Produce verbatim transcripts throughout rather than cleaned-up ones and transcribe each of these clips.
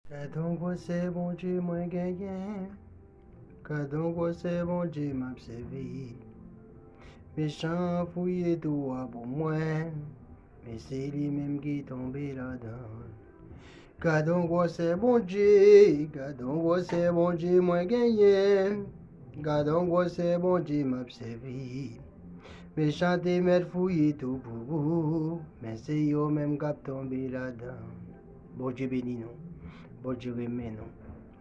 Gad on gwosè Bondye mwen genyen. Gad on gwosè Bondye m ap sèvi. Mechan an fouye twou a pou mwen, men se li menm ki tonbe ladan l. Gad on gwosè Bondye, gad on gwosè Bondye mwen genyen. Gad on gwosè Bondye m ap sèvi. Mechan te mèt fouye twou pou ou, men se yo menm k ap tonbe ladan. Bondye beni nou. Bondye renmen nou.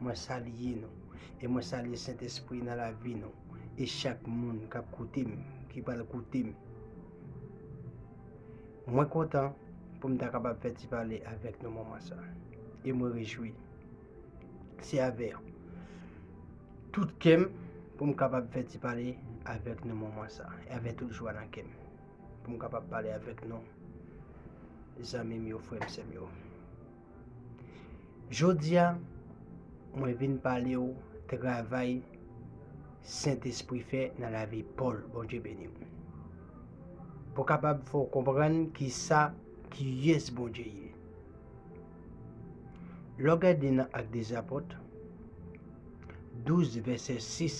Mwen salye nou. E mwen salye Sentespri nan lavi nou. E chak moun k ap koute m, ki pral koute m. Mwen kontan pou m ta kapab fè ti pale avèk nou moman sa. E mwen rejwi. Se avè tout kè m pou m kapab fè ti pale avèk nou moman sa. E avè tout jwa nan kè m pou m kapab pale avèk nou, zanmi m yo, frè m, sè m yo. Jodi a, mwen vin pale w travay Sentespri fè nan lavi Pòl, Bondye beni w. Pou kapab fè w konprann kisa, kiyès Bondye ye. Lè w gade nan Ak dè Zapòt douz, vèsè sis,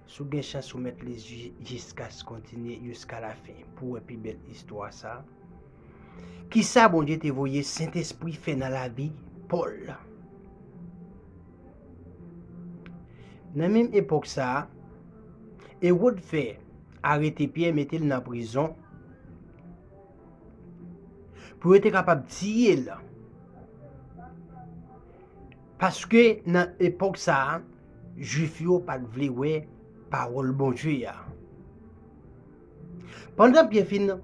si w gen chans ou mèt li ji-, jiska s kontinye, jiska lafen, pou w wè pi bèl istwa sa. Kisa Bondye te voye Sentespri fè nan lavi Pòl? Nan menm epòk sa a, Ewòd fè arete Pyè, mete l nan prizon, pou yo te kapab tiye l. Paske nan epòk sa a, Jwif yo pa t vle wè pawòl Bondye a. Pandan Pyè fin,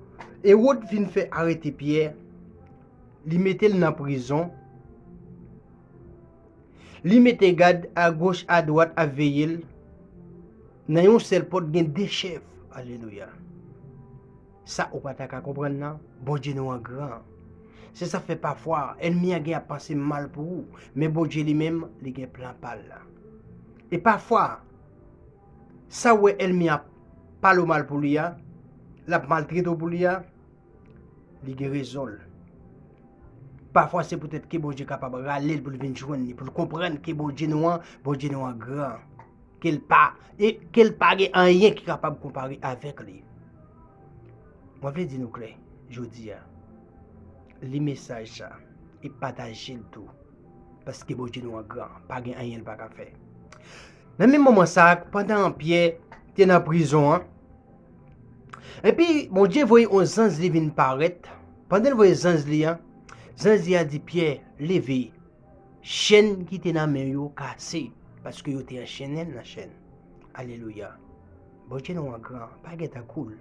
Ewòd fin fè arete Pyè, li mete l nan prizon, li mete gad agoch adwat ap veye l. Nan yon sèl pòt gen de chèf. Alelouya. Sa ou pa ta ka konprann nan, Bondye nou an gran. Se sa k fè pafwa ènmi an gen ap panse mal pou ou, men Bondye li menm, li gen plan pa l la. E pafwa, sa w wè ènmi an pale w mal pou li a, l ap maltrete w pou li a, li gen rezon l. Pafwa se poutèt ke Bondye kapab rale l pou l vin jwenn li, pou l konprann ke Bondye nou an, Bondye nou an gran. Ke l pa, e ke l pa gen anyen ki kapab konpare avèk li. Mwen vle di nou klè, jodi a, li mesaj sa, e pataje l tou. Paske Bondye nou an gran, pa gen anyen l pa ka fè. Nan menm moman sa, pandan Pyè te nan prizon an, epi Bondye voye yon zanj li vin parèt. Pandan l voye zanj li an, zanj li a di Pyè, leve, chèn ki te nan men w yo kase, paske yo te anchennen l nan chèn. Alelouya. Bondye nou an gran, pa gen tankou l.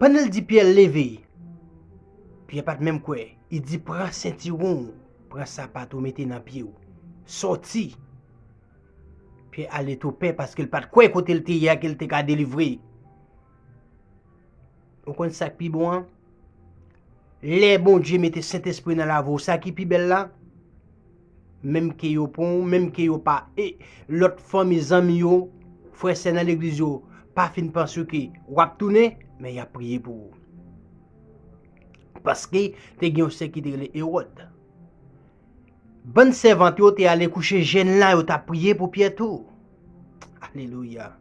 Pandan l di Pyè leve, Pyè pa t menm kwè. Li di, pran sentiwon w, pran sapat ou, mete nan pye w. Sòti. Pyè ale tou pè paske l pa t kwè kote l te ye a ke l te ka delivre. Ou konn sa k pi bon an? Lè Bondye mete Sentespri nan lavi w, sa ki pi bèl la, menm ke yo pran w, menm ke yo pa, e lòt fanmi, zanmi yo, frè, sè nan legliz yo, pa fin panse ke w ap tounen, men y ap priye pou ou. Paske te gen yon sè ki te rele Ewòd. Bann sèvant yo te ale kouche jèn la, yo t ap priye pou Pyè tou. Alelouya.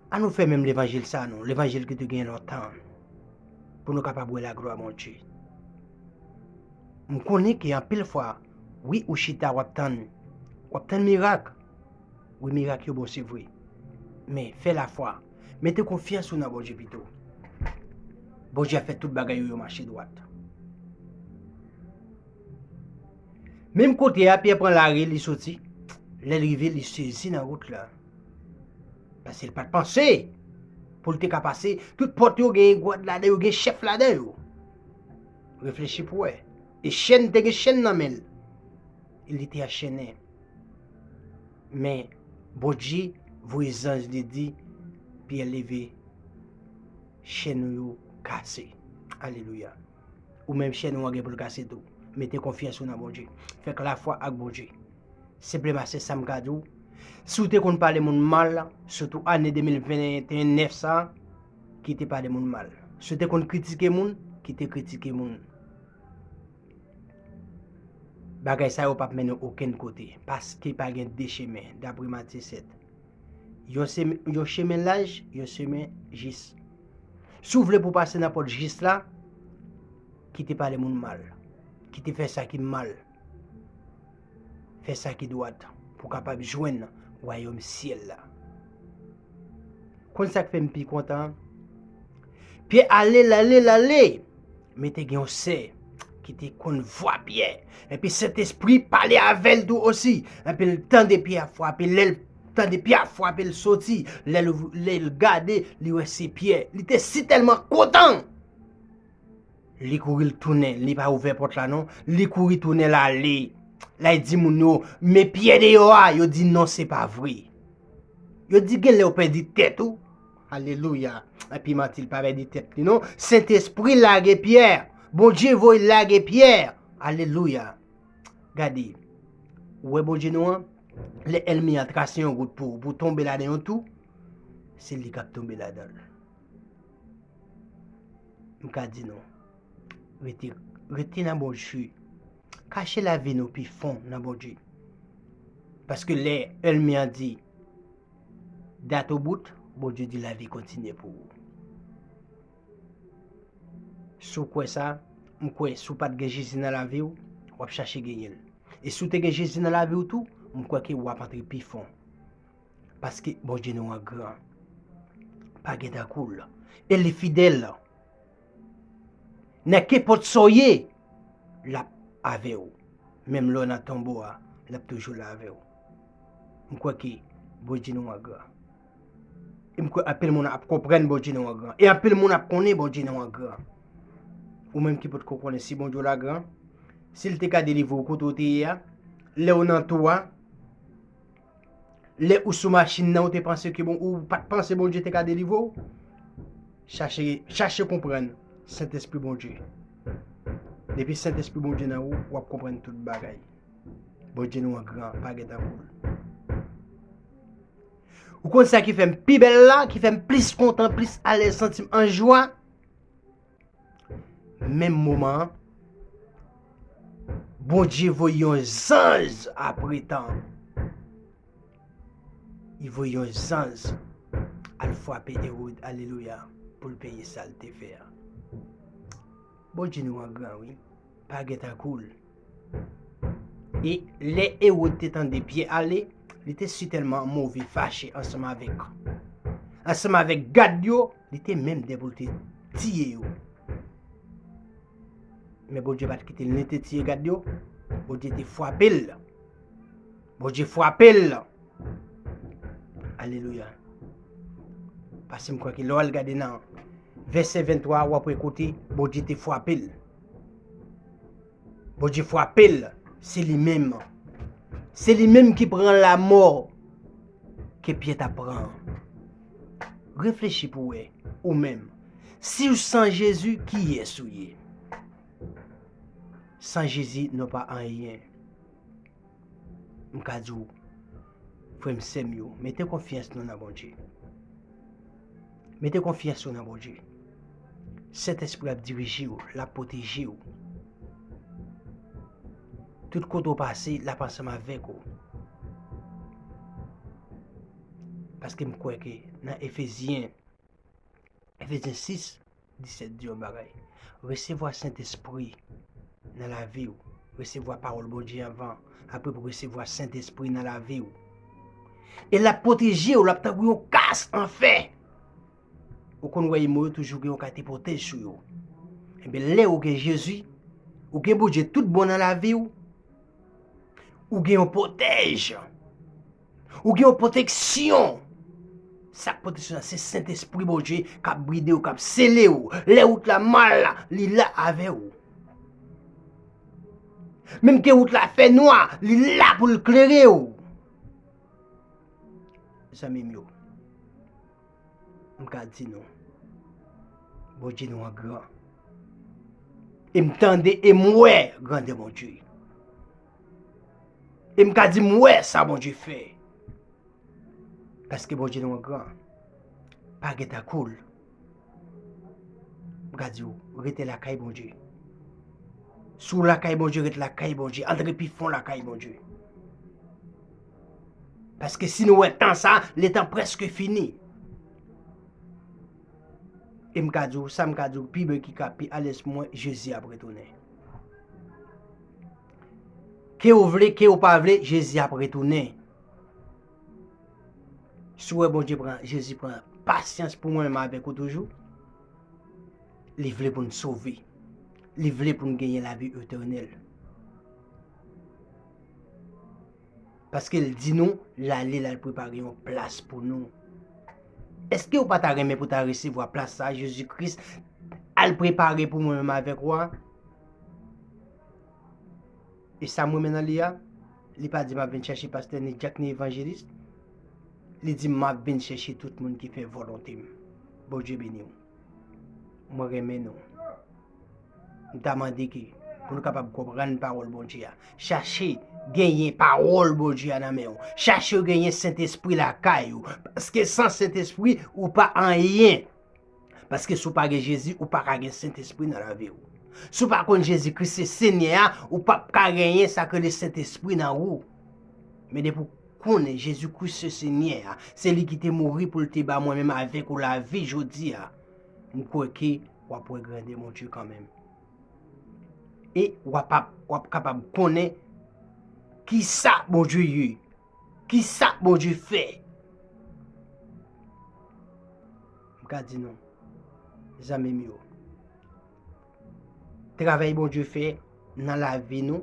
An nou fè menm levanjil sa, non, levanjil ki te gen lontan, pou nou kapab wè laglwa Bondye. M konnen ke anpil fwa, wi, ou chita, w ap tann, w ap tann mirak. Wi, mirak yo bon, se vre. Men, fè lafwa. Mete konfyans ou nan Bondye pito. Bondye ap fè tout bagay yo, yo mache dwat. Menm kote a, Pyè pran lari, li soti. Lè l rive, li sezi nan wout la. Paske l pa t panse pou l te ka pase. Tout pòt yo gen gad ladan yo, gen chèf ladan yo. Reflechi pou wè. E chèn, te gen chèn nan men l. Li te anchennen. Men Bondye voye zanj li di Pyè leve, chèn ou yo kase. Alelouya. Ou menm chèn ou an gen pou l kase tou. Mete konfyans ou nan Bondye. Fèk lafwa ak Bondye. Senpleman se sa m ka di w. Si w te konn pale moun mal, sitou ane de mil venteyen nèf sa, kite pale moun mal. Si w te konn kritike moun, kite kritike moun. Bagay sa yo p ap mennen okenn kote, paske pa gen de chemen, dapre Matye sèt. Yon, yon chemen laj, yon chemen jis. Si w vle pou w pase nan pòt jis la, kite pale moun mal. Kite fè sa ki mal. Fè sa ki dwat pou w kapab jwenn wayòm syèl la. Konn sa k fè m pi kontan? Pyè ale, l ale, l ale. Men te gen yon sè ki te konn vwa Pyè. Epi Sentespri pale avè l tou osi. Epi l tande Pyè ap frape. Lè l tande Pyè ap frape, l soti. Lè l, lè l gade, li wè se Pyè. Li te sitèlman kontan. Li kouri l tounen, li pa ouvè pòt la non. Li kouri tounen l ale. L al di moun yo, men Pyè deyò a, yo di non, se pa vre. Yo di genlè w pèdi tèt ou. Alelouya. Epi manti, l pa pèdi tèt li non. Sentespri lage Pyè. Bondye voye lage Pyè. Alelouya. Gade. Ou wè Bondye nou an? Lè ènmi an trase yon wout pou ou, pou w tonbe ladan yon twou, se li k ap tonbe ladan l. M ka di nou, rete, rete nan Bondye. Kache lavi nou pi fon nan Bondye. Paske lè ènmi an di, dat o bout, Bondye di lavi kontinye pou ou. Si w kwè sa, m kwè si w pa t gen Jezi nan lavi w, w ap chache genyen l. E si w te gen Jezi nan lavi w tou, m kwè ke w ap antre pi fon. Paske Bondye nou an gran. Pa gen tankou l. E li fidèl. Nan kenpòt sa w ye, l ap avè w. Menm lè w nan tonbo a, l ap toujou la avè w. M kwè ke Bondye nou an gran. E m kwè anpil moun ap konprann Bondye nou an gran. E anpil moun ap konnen Bondye nou an gran. Ou menm ki potko konnen si Bondye w la gran, si l te ka delivre w kote w te ye a, lè w nan twou a, lè ou sou machin nan, ou te panse ke bon, ou pa t panse Bondye te ka delivre w? Chache, chache konprann Sentespri Bondye. Depi Sentespri Bondye nan ou, w ap konprann tout bagay. Bondye nou an gran, pa gen tankou l. Ou konn sa ki fè m pi bèl la, ki fè m plis kontan, plis alèz, santi m an jwa? Menm moman an, Bondye voye yon zanj apre tan. Li voye yon zanj al frape Ewòd, alelouya, pou l peye sa l te fè a. Bondye nou an gran, wi. Pa gen tankou l. E lè Ewòd te tande Pyè ale, li te sitèlman move, fache ansanm avèk, ansanm avèk gad yo, li te menm dè pou l te tiye yo. Men Bondye pa t kite l ni te tiye gad yo. Bondye te frape l. Bondye frape l. Alelouya. Paske m kwè ke lè w al gade nan vèsè venntwa, w ap wè kote Bondye te frape l. Bondye frape l, se li menm. Se li menm ki pran lanmò ke Pyè t ap pran an. Reflechi pou w wè, ou menm. Si w san Jezi, kiyès ou ye? San Jezi, nou pa anyen. M ka di w, frè m, sè m yo, mete konfyans nou nan Bondye. Mete konfyans ou nan Bondye. Sentespri ap dirije w, l ap pwoteje w. Tout kote w pase, l ap ansanm avèk ou. Paske m kwè ke nan Efezyen, Efezyen sis, disèt di yon bagay. Resevwa Sentespri nan lavi w. Resevwa pawòl Bondye anvan. Apre pou resevwa Sentespri nan lavi w. E l ap pwoteje w, l ap tankou yon kas an fè. Ou konn wè mo yo toujou gen yon kalite pwotèj sou yo. Ebyen, lè ou gen Jezi, ou gen Bondye tout bon nan lavi w, ou gen yon pwotèj. Ou gen yon pwoteksyon. Sa k pwoteksyon an, se Sentespri Bondye k ap bride w, k ap sele w. Lè wout la mal la, li la avè w. Menm ke wout la fè nwa, li la pou l klere w. Zanmi m yo, m ka di nou, Bondye nou an gran. E m tande e m wè grandè Bondye. E m ka di m wè sa Bondye fè. Paske Bondye nou an gran. Pa gen tankou l. M ka di w, rete lakay Bondye. Si w lakay Bondye, ret lakay Bondye. Antre pi fon lakay Bondye. Paske si nou wè tan sa, letan prèske fini. E m ka di w, sa m ka di w, pi bèl ki ka pi alèz pou mwen, Jezi ap retounen. Ke w vle, ke w pa vle, Jezi ap retounen. Si w wè Bondye pran, Jezi pran pasyans pou mwen menm avèk ou toujou, li vle pou n sove. Li vle pou n genyen lavi etènèl. Paske l di nou, l ale, l al prepare yon plas pou nou. Èske w pa ta renmen pou ta resevwa plas sa a, Jezi Kris al prepare pou mwen menm avèk ou a? E sa m renmen nan li a, li pa di m ap vin chèche pastè, ni dyak, ni evanjelis. Li di m ap vin chèche tout moun ki fè volonte m. Bondye beni w. Mwen renmen nou. M ta mande ke pou nou kapab konprann pawòl Bondye a. Chache genyen pawòl Bondye a nan men w. Chache genyen Sentespri lakay ou. Paske san Sentespri, ou pa anyen. Paske si w pa gen Jezi, ou pa ka gen Sentespri nan lavi w. Si w pa konn Jezi Kris se Senyè a, ou p ap ka genyen sa k rele Sentespri nan ou. Men depi w konnen Jezi Kris se Senyè a, se li ki te mouri pou l te ba mwen menm avèk ou lavi jodi a, m kwè ke w ap wè grandè Bondye kanmenm. E w ap, w ap kapab konnen kisa Bondye ye. Kisa Bondye fè? M ka di nou, zanmi m yo, travay Bondye fè nan lavi nou,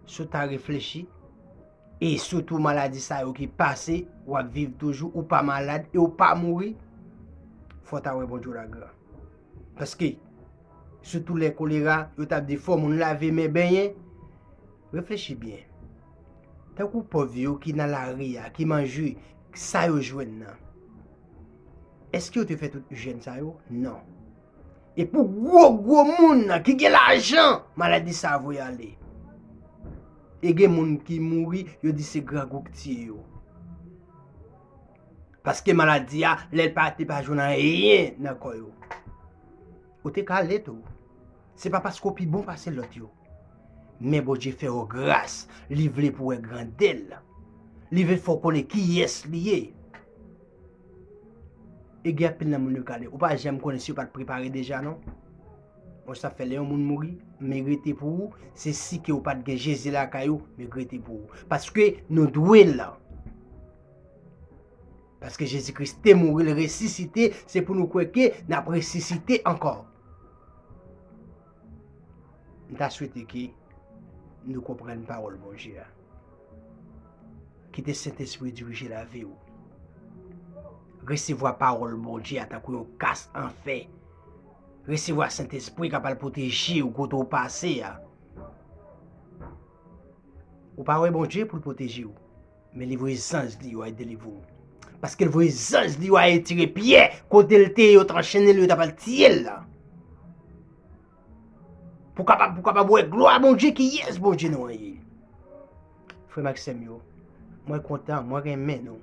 si w ta reflechi, e sitou maladi sa yo ki pase, w ap viv toujou, ou pa malad e w pa mouri, fò w ta wè Bondye w la gran. Paske, sitou lè kolera, yo t ap di fò moun lave men benyen. Reflechi byen. Tankou pòv yo ki nan lari a, ki manje sa yo jwenn nan. Èske yo te fè tout ijyèn sa yo? Non. E pou gwo gwo moun nan ki gen lajan, maladi sa a voye ale. E gen moun ki mouri, yo di se grangou k tiye yo. Paske maladi a, lè l pa te pa jwenn anyen nan kò yo. Ou te ka ale tou. Se pa paske w pi bon pase lòt yo. Men Bondye fè w gras, li vle pou w wè grandè l. Li vle fè w konnen kiyès li ye. E gen anpil nan moun yo k ale. Ou pa janm konnen si yo pa t prepare deja non. Bon, sa fè lè yon moun mouri, men rete pou ou, se si ke w pa t gen Jezi lakay ou, men rete pou ou. Paske nou dwe l. Paske Jezi Kris te mouri, l resisite, se pou nou kwè ke n ap resisite ankò. M ta swete ke nou konprann pawòl Bondye a. Kite Sentespri dirije lavi w. Resevwa pawòl Bondye a tankou yon kas an fè. Resevwa Sentespri k ap al pwoteje w kote w pase a. Ou pa wè Bondye pou l pwoteje w. Men li voye zanj li yo al delivre w. Paske l voye zanj li yo al retire Pyè kote l te ye, yo t anchennen l, yo t ap al tiye l la. Pou kapab, pou kapab wè glwa Bondye, kiyès Bondye nou an ye. Frè m ak sè m yo, mwen kontan, mwen renmen nou.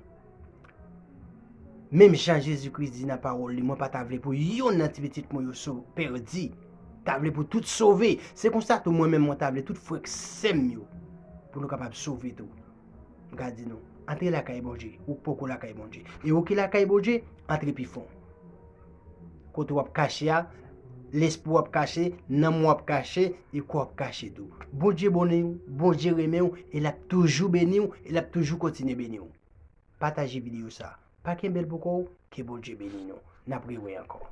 Menm jan Jezi Kris di nan pawòl li, mwen pa ta vle pou yonn nan ti pitit mwen yo so-, pèdi. Ta vle pou tout sove. Se konsa tou mwen menm mwen ta vle tout frè k sè m yo, pou nou kapab sove tou. M ka di nou, antre lakay Bondye, ou poko lakay Bondye. E ou ki lakay Bondye, antre pi fon. Kote w ap kache a, lespri w ap kache, nanm w ap kache, e kò w ap kache tou. Bondye beni w, Bondye renmen w, e l ap toujou beni w, e l ap toujou kontinye beni w. Pataje videyo sa. Pa kenbe l pou kò w, ke Bondye beni nou. N ap rewè ankò.